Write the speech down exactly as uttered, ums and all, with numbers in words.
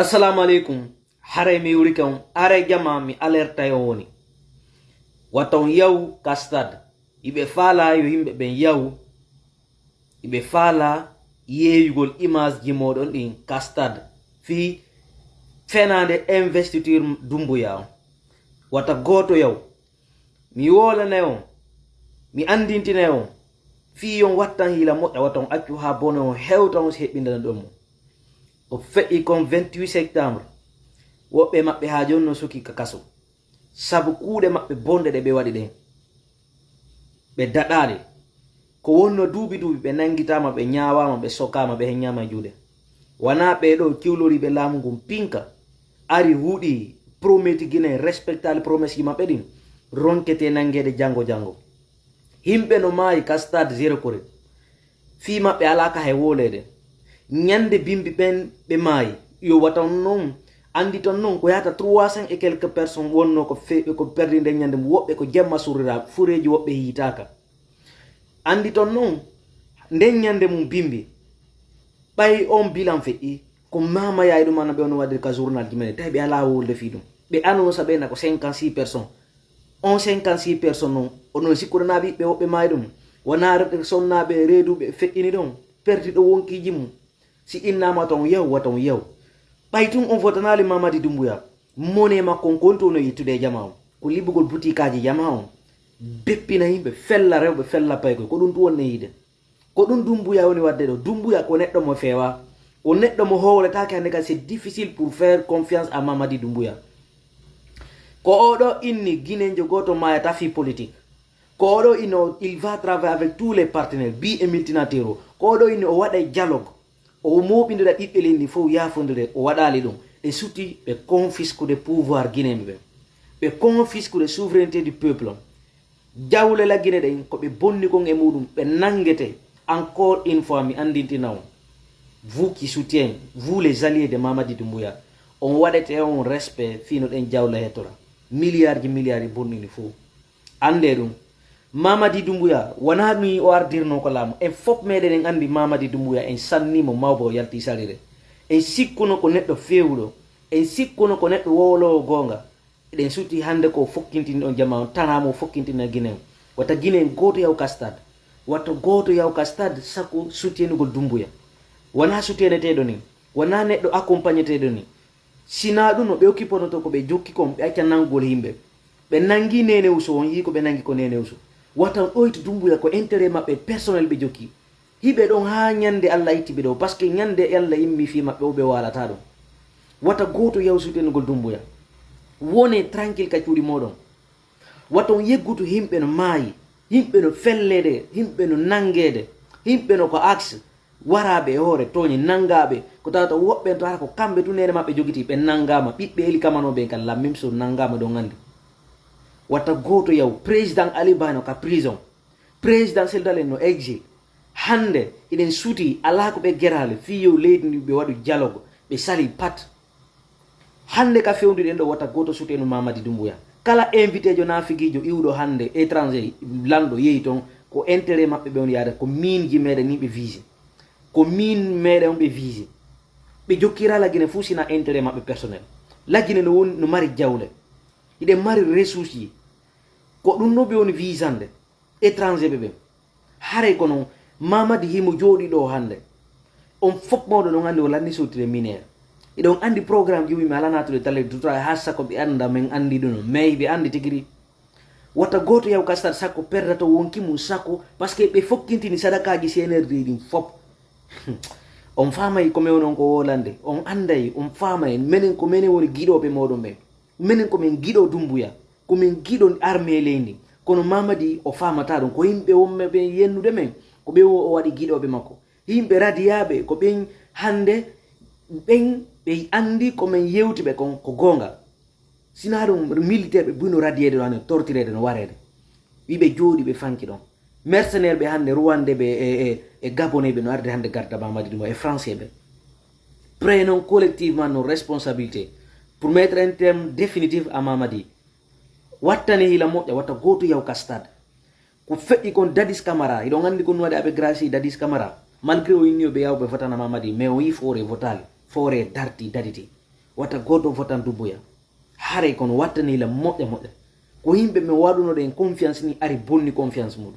Assalamu aleykum. Haray mi wurike on, haray jama mi alerta yo woni. Wata on yaw ka stade. Iɓe faala yo yimɓe ɓen yaw. Iɓe faala yeeyugol image ji mooɗon ɗin ka stade. Fii fenaande investiture Dumbuya on. Wata gooto yaw. Mi woolanay on. Mi anndintinay on. Fii yon wattan hiila moƴƴa wata on accu haa bone on hewta on si heɓɓindana ɗon mo. Ko feƴƴi kon vingt-huit septembre. Woɓɓe maɓɓe haa jooni no suki ka kaso. Sabu kuuɗe maɓɓe bonɗe ɗe ɓe waɗi ɗen. Ɓe daɗaali. Ko wonno duuɓi duuɓi ɓe nanngitaama, ɓe ñaawaama, ɓe sokaama, ɓe heññaama e juuɗe. Wanaa ɓee ɗoo kiwloriiɓe laamu ngun pinka. Ari huuɗi prometi Gine, respectaali promesse ji maɓɓe ɗin. Ronkete nanngeede janngo janngo. Yimɓe no maayi ka stade Zéro Corée. Fii maɓɓe alaa ka he wooleede. Ñande bimbi ɓen ɓe maayi, yo wata on non, annditon non ko yahata trois cents et quelques personnes wonno ko fe-, ko perdi nden ñande mum. Woɓɓe ko jemma surriraa, fureeji woɓɓe hiitaaka. Annditon non, nden ñande mum bimbi. Ɓay on bilan feƴƴi, ko maama yaay ɗum ana ɓe on waɗiri ka journal ji men, tawi ɓe alaa wowlude fii ɗum. Ɓe annonsa ɓe na ko cinquante-six personnes. On cinquante-six personnes on, onon sikkuɗanaa ɓiɓɓe woɓɓe maayi ɗum? Wanaa rewɓe sonnaaɓe reeduɓe feƴƴini ɗon, perdi ɗo wonkiiji mum? Si innaama wata on yaw, wata on yaw. Ɓay tun on fotanaali Mamadi Dumbuya, mone makko on kontu no yittude e jama on. Ko liɓugol butikaaji jama on. Beppina yimɓe, fella rewɓe, fella paykoy. Ko ɗum tun wonne yiide. Ko ɗum Dumbuya woni waɗde ɗo. Dumbuya ko neɗɗo mo feewaa. Ko neɗɗo mo hooletaake hannde kadi, c'est difficile pour faire confiance à Mamadi Dumbuya. Ko oo ɗoo inni Ginenjo gooto maayata fii politique. Ko oo ɗoo inni o, il va travailler avec tous les partenaires, bi e multilatéraux. Ko oo ɗoo inni o waɗay dialogue. O mooɓindira ɓiɓɓe leydi ndin fof yaafondire, o waɗaali ɗum. Ɓe suti ɓe confisquer pouvoir guinéen ɓe. Ɓe confisquer souveraineté du peuple. Jawle la Guinée ɗen, ko ɓe bonni kon e muɗum, ɓe nanngete. Encore une fois, mi anndintina on. Vous qui soutien, vous les alliés de Mamadi Doumbouya, on waɗete on respect fii no ɗen jawle hettora. Milliard ji milliard e bonnini fof. Anndee ɗum. Mamadi Doumbouya, wonaa mi o ardirnoo ko laamu. En fof meɗen en anndi Mamadi Doumbouya, en sanni mo mawba o yalti sarire. En sikkuno ko neɗɗo feewuɗo. En sikkuno ko neɗɗo wowloowo goonga. Eɗen suti hannde ko fokkintini ɗon jama on, tanaa mo fokkintina Guinée on. Wata Guinée en gooto yaw ka stade. Wata gooto yaw ka stade sako soutienugol Doumbouya. Wonaa soutieneteeɗo ni. Wonaa neɗɗo accompagneteeɗo ni. Sinaa ɗum no ɓe okkiponoto ko ɓe jokki kon, ɓe acca nanngugol yimɓe. Ɓe nanngi Nene Uso, on yii ko ɓe nanngi ko Nene Uso. Wata on ɗoytu Doumbouya, ko intérêt maɓɓe personnel ɓe jokki. Hiɓe ɗon haa ñannde Allah itti ɓe ɗo, parce que ñannde Allah immi fii maɓɓe o ɓe waalataa ɗon. Wata gooto yaw soutenugol Doumbouya. Wone tranquille ka cuuɗi mooɗon. Wata on yeggutu yimɓe no maayi, yimɓe no felleede, yimɓe no nanngeede, yimɓe no ko axe. Waraaɓe e hoore tooñe nanngaaɓe, ko tawata woɓɓe en to hara ko kamɓe tun neene maɓɓe jogiti, ɓe nanngaama, ɓiɓɓe Eli Kamano ɓen kan la même chose nanngaama ɗon anndi. Wata gooto yaw, président Ali Ba no ka prison, président Cellou Dalein no exil. Hannde eɗen suti, alaa ko ɓe geraali, fii yo leydi ndi ɓe waɗu dialogue, ɓe sali pat. Hannde ka fewnduɗen ɗo, wata gooto sutenu Mamadi Doumbouya. Kala invité jo naafigiijo iwɗo hannde, étranger, lanɗo yehi ton, ko intérêt maɓɓe ɓe woni yaade, ko miinji meɗen ni ɓe visé. Ko miin meɗen on ɓe visé. Ɓe jokkira La Guinée fof sina intérêt maɓɓe personnel. La Guinée no woni, no mari jawle. Hiɗen mari ressource ji. Ko ɗum no ɓe woni visande étranger ɓe ɓen. Haray ko non, Mamadi himo jooɗi ɗo hannde. On fof mawɗo ɗon anndi o lanni sotire minière. Hiɗon anndi programme ji o wi mi alaa naatude tale dutra haa sako ɓe annda men anndi ɗum. Mais ɓe anndi tigi ri. Wata gooto yaw ka stade sako perdata wonki mum sako, parce que ɓe fokkintini sadakaaji C N R D ɗin fof. On faamay ko men onon ko wolande. On anday, on faamay. Menen ko menen woni giɗooɓe mooɗon ɓen. Menen ko men giɗo Dumbuya. Ko men giɗo armée leydi. Kono Mamadi o faamataa ɗum. Ko yimɓe wonɓe ɓen yennude men. Ko ɓe o, o waɗi giɗooɓe makko. Yimɓe radiyaaɓe, ko ɓen hannde, ɓen ɓe anndi ko men yewti ɓe kon, ko goonga. Sinaa ɗum, militaire ɓe buy no radiyeede ɗo, hannde tortureede no wareede. Wi ɓe jooɗi, ɓe fanki ɗon. Mercenaire ɓe hannde, Rwandais ɓe e, e, e Gabonais ɓe no arde hannde garda Mamadi ɗum e Français ɓe. Prenons collectivement nos responsabilités pour mettre un terme définitif à Mamadi. Wattane hila moƴƴa, wata gooto yaw ka stade. Ko feƴƴi kon Dadis Camara, hiɗon anndi kon no waɗi aɓe gracie Dadis Camara. Malgré o inni o ɓe yaw ɓe votana Mamadi, mais o yi foore votaali, foore darti, daditi. Wata gooto votan Doumbouya. Haray kono wattani la moƴƴa moƴƴa. Ko yimɓe men waɗunoɗen confiance ni ari bonni confiance muɗum.